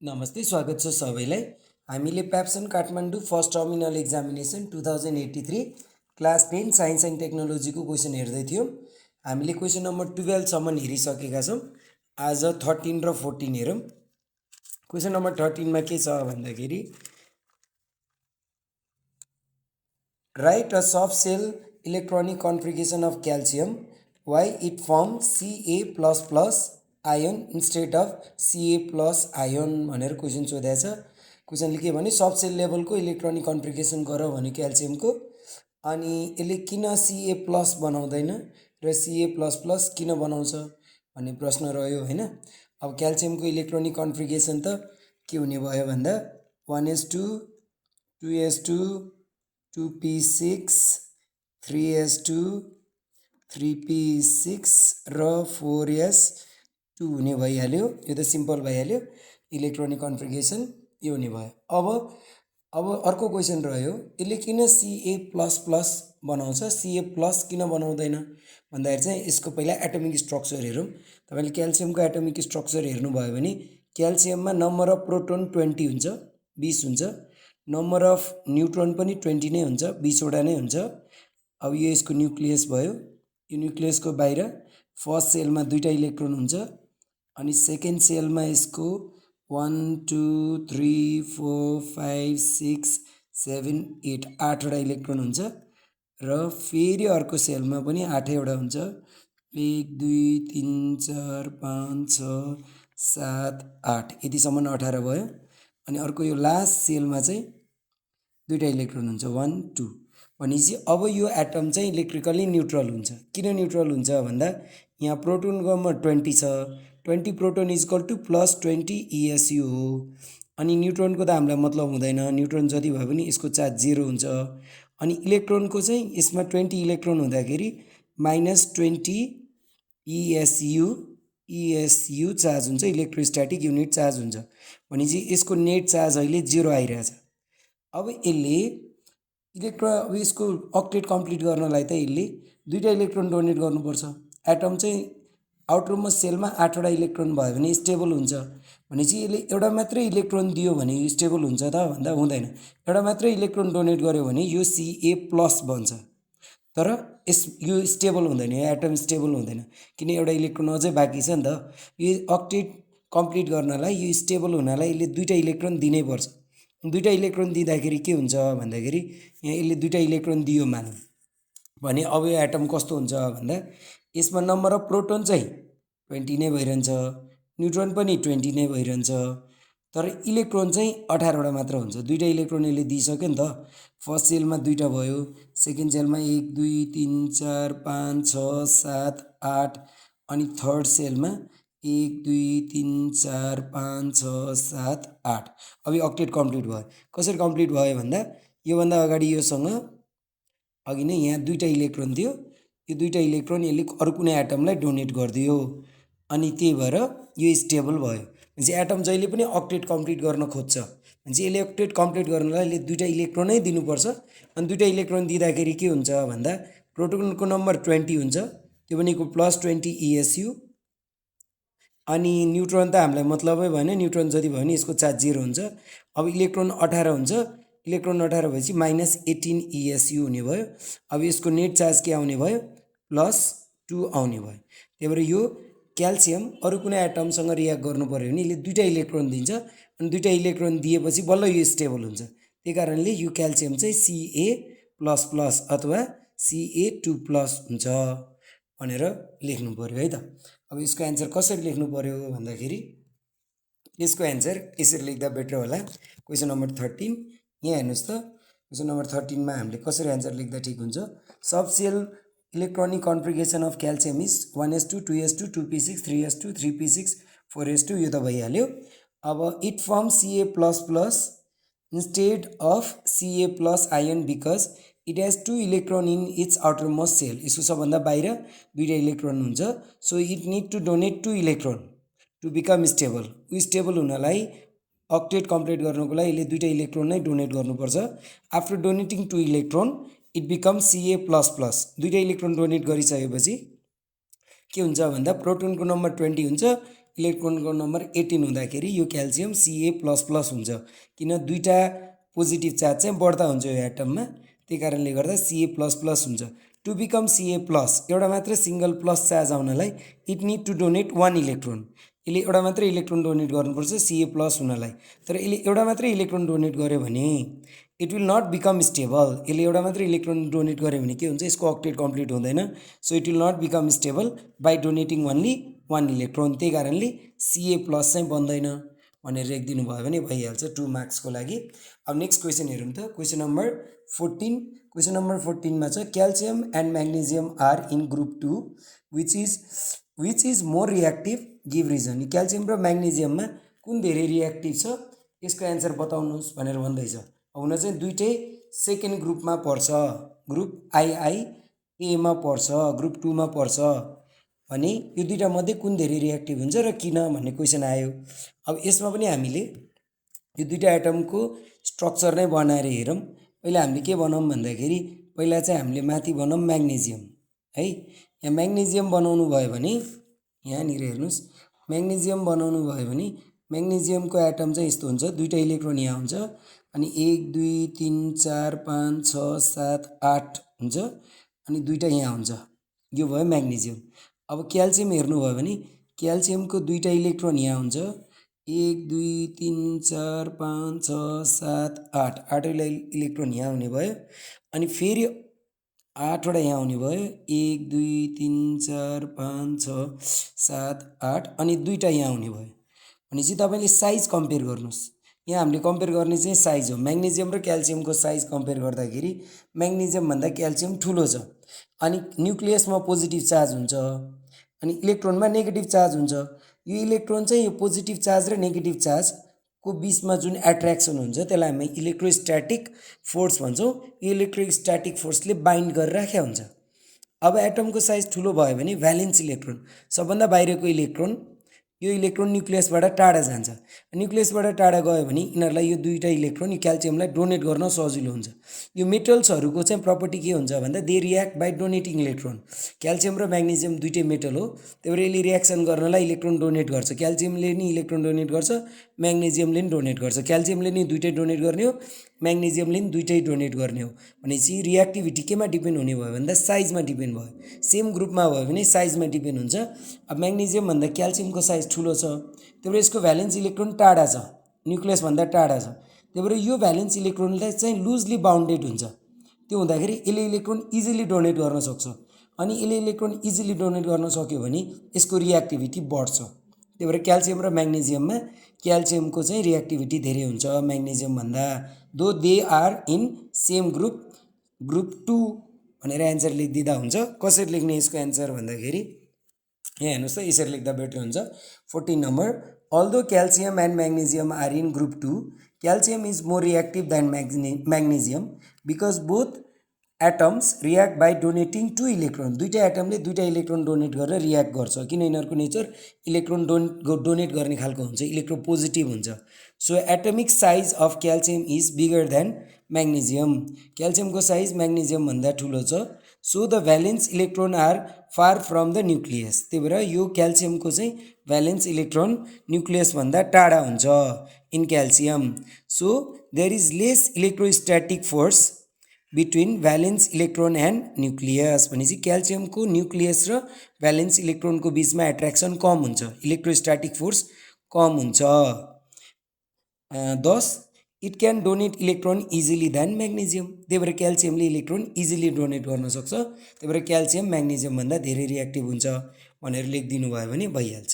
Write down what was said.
नमस्ते, स्वागत छ सबैलाई। हामीले PABSON Kathmandu first terminal examination 2083 class 10 science and टेक्नोलोजीको क्वेसन हेर्दै थियौँ। हामीले क्वेसन नम्बर 12सम्म हेरिसकेका छौँ। आज 13 र 14 हेरौँ। क्वेसन नम्बर 13मा के छ भन्दाखेरि write a sub sale electronic configuration of calcium why it form Ca++ ion instead of Ca+ ion भनेर क्वेसन सोधेको छ। क्वेसनले के भने सब सेल लेभलको इलेक्ट्रोनिक कन्फिगरेसन गर भन्यो क्याल्सियमको, अनि यसले किन Ca+ बनाउँदैन र Ca++ किन बनाउँछ भन्ने प्रश्न रह्यो हैन। अब क्याल्सियमको इलेक्ट्रोनिक कन्फिगरेसन त के हुने भयो भन्दा 1s2 2s2 2p6 3s2 3p6 र 4s2 हुने भइहाल्यो। यो त सिम्पल भइहाल्यो। इलेक्ट्रोनिक कन्फिगरेसन यो हुने भयो। अब अर्को क्वेसन रह्यो, यसले किन Ca++ बनाउँछ, Ca+ किन बनाउँदैन भन्दाखेरि चाहिँ यसको पहिला एटोमिक स्ट्रक्चर हेरौँ। तपाईँले क्याल्सियमको एटोमिक स्ट्रक्चर हेर्नुभयो भने क्याल्सियममा नम्बर अफ प्रोटोन 20 हुन्छ, 20 हुन्छ। नम्बर अफ न्युट्रोन पनि 20 नै हुन्छ, 20वटा नै हुन्छ। अब यो यसको न्युक्लियस भयो। यो न्युक्लियसको बाहिर फर्स्ट सेलमा 2टा इलेक्ट्रोन हुन्छ, अनि सेकेन्ड सेलमा यसको 1 2 3 4 5 6 7 8 8वटा इलेक्ट्रोन हुन्छ, र फेरि अर्को सेलमा पनि 8वटा हुन्छ। 1 2 3 4 5 6 7 8 यतिसम्म 18 भयो। अनि अर्को यो लास्ट सेलमा चाहिँ 2टा इलेक्ट्रोन हुन्छ, 1 2। भनेपछि अब यो एटम चाहिँ इलेक्ट्रिकली न्युट्रल हुन्छ। किन न्युट्रल हुन्छ भन्दा यहाँ प्रोटोनको नम्बर 20 छ, 20 प्रोटोन इजकल टु +20 ESU हो। अनि न्युट्रोनको त हामीलाई मतलब हुँदैन, न्युट्रोन जति भए पनि यसको चार्ज 0 हुन्छ। अनि इलेक्ट्रोनको चाहिँ यसमा 20 इलेक्ट्रोन हुँदाखेरि -20 ESU चार्ज हुन्छ, इलेक्ट्रोस्ट्याटिक युनिट चार्ज हुन्छ। भनेपछि यसको नेट चार्ज अहिले 0 आइरहेछ। अब यसले अब यसको अक्टेट कम्प्लिट गर्नलाई त यसले 2टा इलेक्ट्रोन डोनेट गर्नुपर्छ। एटम चाहिँ आउटरमोस्ट सेलमा 8वटा इलेक्ट्रोन भयो भने स्टेबल हुन्छ। भनेपछि यसले एउटा मात्रै इलेक्ट्रोन दियो भने यो स्टेबल हुन्छ त भन्दा हुँदैन। एउटा मात्रै इलेक्ट्रोन डोनेट गर्यो भने यो Ca+ बन्छ, तर यो स्टेबल हुँदैन, यो एटम स्टेबल हुँदैन, किन एउटा इलेक्ट्रोन अझै बाँकी छ नि त। यो अक्टेट कम्प्लिट गर्नलाई, यो स्टेबल हुनलाई यसले 2टा इलेक्ट्रोन दिनै पर्छ। 2टा इलेक्ट्रोन दिँदाखेरि के हुन्छ भन्दाखेरि यहाँ यसले 2टा इलेक्ट्रोन दियो मानौँ भने अब यो एटम कस्तो हुन्छ भन्दा यसमा नम्बर अफ प्रोटोन चाहिँ 20 नै भइरहन्छ, न्युट्रोन पनि 20 नै भइरहन्छ, तर इलेक्ट्रोन चाहिँ 18वटा मात्र हुन्छ। 2टा इलेक्ट्रोन यसले दिइसक्यो नि त। फर्स्ट सेलमा 2टा भयो, सेकेन्ड सेलमा 1 2 3 4 5 6 7 8, अनि थर्ड सेलमा 1 2 3 4 5 6 7 8। अब यो अक्टेट कम्प्लिट भयो। कसरी कम्प्लिट भयो भन्दा योभन्दा अगाडि योसँग अघि नै यहाँ 2टा इलेक्ट्रोन थियो, यो 2टा इलेक्ट्रोन यसले अरू कुनै एटमलाई डोनेट गरिदियो, अनि त्यही भएर यो स्टेबल भयो। भनेपछि एटम जहिले पनि अक्टेट कम्प्लिट गर्न खोज्छ, भनेपछि यसले अक्टेट कम्प्लिट गर्नलाई यसले 2टा इलेक्ट्रोनै दिनुपर्छ। अनि 2टा इलेक्ट्रोन दिँदाखेरि के हुन्छ भन्दा प्रोटोनको नम्बर 20 हुन्छ, त्यो भनेको +20 ESU। अनि न्युट्रोन त हामीलाई मतलबै भएन, न्युट्रोन जति भयो भने यसको चार्ज 0 हुन्छ। अब इलेक्ट्रोन 18 हुन्छ, इलेक्ट्रोन 18 भएपछि -18 ESU हुने भयो। अब यसको नेट चार्ज के आउने भयो, +2 आउने भयो। त्यही भएर यो क्याल्सियम अरू कुनै एटमसँग रियाक्ट गर्नु पऱ्यो भने यसले 2टा इलेक्ट्रोन दिन्छ, अनि 2टा इलेक्ट्रोन दिएपछि बल्ल यो स्टेबल हुन्छ। त्यही कारणले यो क्याल्सियम चाहिँ Ca++ अथवा Ca2+ हुन्छ भनेर लेख्नु पऱ्यो है त। अब यसको एन्सर कसरी लेख्नु पऱ्यो भन्दाखेरि यसको एन्सर यसरी लेख्दा बेटर होला। क्वेसन नम्बर 13 यहाँ हेर्नुहोस् त। क्वेसन नम्बर 13मा हामीले कसरी एन्सर लेख्दा ठिक हुन्छ। सब sale electronic configuration of calcium is 1s2 2s2 2p6 3s2 3p6 4s2, यो त भइहाल्यो। अब it form Ca++ instead of Ca+ ion because it has 2 electron in its outermost shell। यसको सबभन्दा बाहिर 2टा इलेक्ट्रोन हुन्छ, so it need to donate 2 electron to become stable. Stable हुनलाई अक्टेट कम्प्लिट गर्नको लागि यसले 2टा इलेक्ट्रोन नै डोनेट गर्नुपर्छ। After donating 2 electron it become Ca++। 2टा इलेक्ट्रोन डोनेट गरिसकेपछि के हुन्छ भन्दा प्रोटोनको नम्बर 20 हुन्छ, इलेक्ट्रोनको नम्बर 18 हुँदाखेरि यो क्याल्सियम Ca++ हुन्छ, किन दुईटा पोजिटिभ चार्ज चाहिँ बढ्दा हुन्छ यो एटममा, त्यही कारणले गर्दा Ca++ हुन्छ। टु बिकम Ca+, एउटा मात्र सिङ्गल प्लस चार्ज आउनलाई it need to donate 1 electron, यसले एउटा मात्रै इलेक्ट्रोन डोनेट गर्नुपर्छ Ca+ हुनलाई। तर यसले एउटा मात्रै इलेक्ट्रोन डोनेट गर्यो भने it will not become stable, यसले एउटा मात्रै इलेक्ट्रोन डोनेट गर्यो भने के हुन्छ, यसको अक्टेट कम्प्लिट हुँदैन, so it will not become stable by donating only 1 electron, त्यही कारणले Ca+ चाहिँ बन्दैन भनेर लेखिदिनु भयो भने भइहाल्छ 2 मार्क्सको लागि। अब नेक्स्ट क्वेसन हेरौँ त, क्वेसन नम्बर 14। क्वेसन नम्बर 14 मा छ calcium and magnesium are in group 2 which is more reactive, give reason. Calcium र म्याग्नेजियममा कुन धेरै रियाक्टिभ छ, यसको एन्सर बताउनुहोस् भनेर भन्दैछ। हुन चाहिँ दुइटै सेकेन्ड ग्रुपमा पर्छ, ग्रुप II A मा पर्छ, ग्रुप 2 मा पर्छ भने यो दुईटा मध्ये कुन धेरै रियाक्टिभ हुन्छ र किन भन्ने क्वेसन आयो। अब यसमा पनि हामीले यो दुईटा एटमको स्ट्रक्चर नै बनाएर हेरौँ। पहिला हामीले के बनाऊँ भन्दाखेरि पहिला चाहिँ हामीले माथि बनाऊँ म्याग्नेजियम है। यहाँ म्याग्नेजियम बनाउनु भयो भने यहाँनिर हेर्नुहोस्, म्याग्नेजियम बनाउनु भयो भने म्याग्नेजियमको एटम चाहिँ यस्तो हुन्छ, दुईटा इलेक्ट्रोन यहाँ हुन्छ अनि 1 2 3 4 5 6 7 8 हुन्छ अनि दुईटा यहाँ हुन्छ, यो भयो म्याग्नेजियम। अब क्याल्सियम हेर्नुभयो भने क्याल्सियमको दुईटा इलेक्ट्रोन यहाँ हुन्छ, 1 2 3 4 5 6 7 8 आठवटा इलेक्ट्रोन यहाँ हुने भयो अनि फेरि 8वटा यहाँ हुने भयो, 1 2 3 4 5 6 7 8 अनि दुईटा यहाँ हुने भयो। भनेपछि तपाईँले साइज कम्पेयर गर्नुहोस्, यहाँ हामीले कम्पेयर गर्ने चाहिँ साइज हो। म्याग्नेजियम र क्याल्सियमको साइज कम्पेयर गर्दाखेरि म्याग्नेजियमभन्दा क्याल्सियम ठुलो छ अनि न्युक्लियसमा पोजिटिभ चार्ज हुन्छ अनि इलेक्ट्रोनमा नेगेटिभ चार्ज हुन्छ। यो इलेक्ट्रोन चाहिँ यो पोजिटिभ चार्ज र नेगेटिभ चार्जको बिचमा जुन एट्र्याक्सन हुन्छ त्यसलाई हामी इलेक्ट्रोस्ट्याटिक फोर्स भन्छौँ। यो इलेक्ट्रोस्ट्याटिक फोर्सले बाइन्ड गरेर राखेको हुन्छ। अब एटमको साइज ठुलो भयो भने भ्यालेन्स इलेक्ट्रोन, सबभन्दा बाहिरको इलेक्ट्रोन, यो इलेक्ट्रोन न्युक्लियसबाट टाढा जान्छ। न्युक्लियसबाट टाढा गयो भने यिनीहरूलाई यो दुईटा इलेक्ट्रोन यो क्याल्सियमलाई डोनेट गर्न सजिलो हुन्छ। यो मेटल्सहरूको चाहिँ प्रपर्टी के हुन्छ भन्दा they react by donating electron. Calcium र म्याग्नेजियम दुईटै मेटल हो, त्यही भएर यसले रियाक्सन गर्नलाई इलेक्ट्रोन डोनेट गर्छ। क्याल्सियमले नि इलेक्ट्रोन डोनेट गर्छ, म्याग्नेजियमले नि डोनेट गर्छ। क्याल्सियमले नि दुईटै डोनेट गर्ने हो, म्याग्नेजियमले नि दुईटै डोनेट गर्ने हो। भनेपछि रियाक्टिभिटी केमा डिपेन्ड हुने भयो भन्दा साइजमा डिपेन्ड भयो। सेम ग्रुपमा भयो भने साइजमा डिपेन्ड हुन्छ। अब म्याग्नेजियमभन्दा क्याल्सियमको साइज ठुलो छ, त्यही भएर यसको भ्यालेन्स इलेक्ट्रोन टाढा छ, न्युक्लियसभन्दा टाढा छ, त्यही भएर यो भ्यालेन्स इलेक्ट्रोनलाई चाहिँ लुजली बाउन्डेड हुन्छ। त्यो हुँदाखेरि यसले इलेक्ट्रोन इजिली डोनेट गर्न सक्छ अनि यसले इलेक्ट्रोन इजिली डोनेट गर्न सक्यो भने यसको रियाक्टिभिटी बढ्छ। त्यही भएर क्याल्सियम र म्याग्नेजियममा क्याल्सियमको चाहिँ रियाक्टिभिटी धेरै हुन्छ म्याग्नेजियमभन्दा, though they are in same group, group 2 भनेर एन्सर लेखिदिँदा हुन्छ। कसरी लेख्ने यसको एन्सर भन्दाखेरि यहाँ हेर्नुहोस् त, यसरी लेख्दा बेटर हुन्छ। 14 number, although calcium and magnesium are in group 2 calcium is more reactive than magnesium because both atoms react by donating 2 electron. दुईटा एटमले दुईटा इलेक्ट्रोन डोनेट गरेर रियाक्ट गर्छ, किन यिनीहरूको नेचर इलेक्ट्रोन डोनेट गर्ने खालको हुन्छ, इलेक्ट्रो पोजिटिभ हुन्छ। So atomic size of calcium is bigger than magnesium, क्याल्सियमको साइज म्याग्नेजियमभन्दा ठुलो छ। So the valence electron are far from the nucleus, त्यही भएर यो क्याल्सियमको चाहिँ भ्यालेन्स इलेक्ट्रोन न्युक्लियसभन्दा टाढा हुन्छ in calcium. So there is less electrostatic force between valence electron and nucleus. भनेपछि क्याल्सियमको न्युक्लियस र भ्यालेन्स इलेक्ट्रोनको बिचमा एट्र्याक्सन कम हुन्छ, इलेक्ट्रोस्ट्याटिक फोर्स कम हुन्छ। 10 it can donate electron easily than magnesium, त्यही भएर क्याल्सियमले इलेक्ट्रोन इजिली डोनेट गर्न सक्छ, त्यही भएर क्याल्सियम म्याग्नेजियमभन्दा धेरै रियाक्टिभ हुन्छ भनेर लेखिदिनु भयो भने भइहाल्छ।